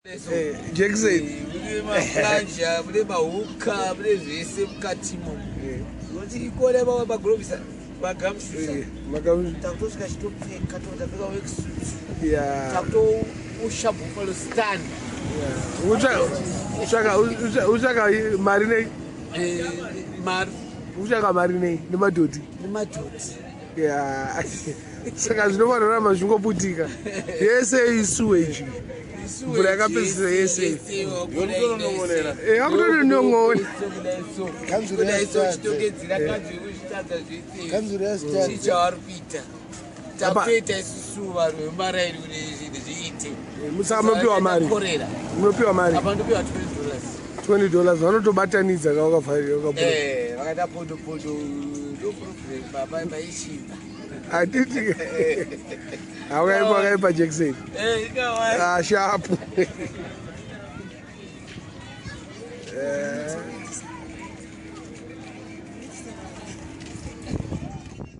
Eh, Jackson mune maflanja mune mahuka mune zvese mukatimo Eh. kuti ikone vamwe magrovisa magamsisa Eh, maka- takutosvika chitopfeka totapfeka worksuit yeah, takutousha buffalo stand yeah. Utsvaka mari nei? Eh, mari. Utsvaka mari nei nemadhoti? Nemadhoti. Yeah. Saka zvinofanira kuramba zvichingoputika yese isuweji mvura yakapedzisira yese. Yokutononong'onera. Eh, vakutononong'ona. Chitongedzera kanzuru kuzvitadza zvese. Kanzuru yazvitadza. Chii chavari kuita? Takutoita isusu vanhu vemaraini kuti zvinhu zviite. Saka munopiwa mari? Korera. Munopiwa mari? Apa ndopiwa $20. $20 vanotobatanidza ka wakavharira wakabuda. Eh, vakaita pondo pondo, no problem baba, maishinga. Hatiti wakaipa, wakaipa Jackson. Eh, ikawa. Ah, sharp.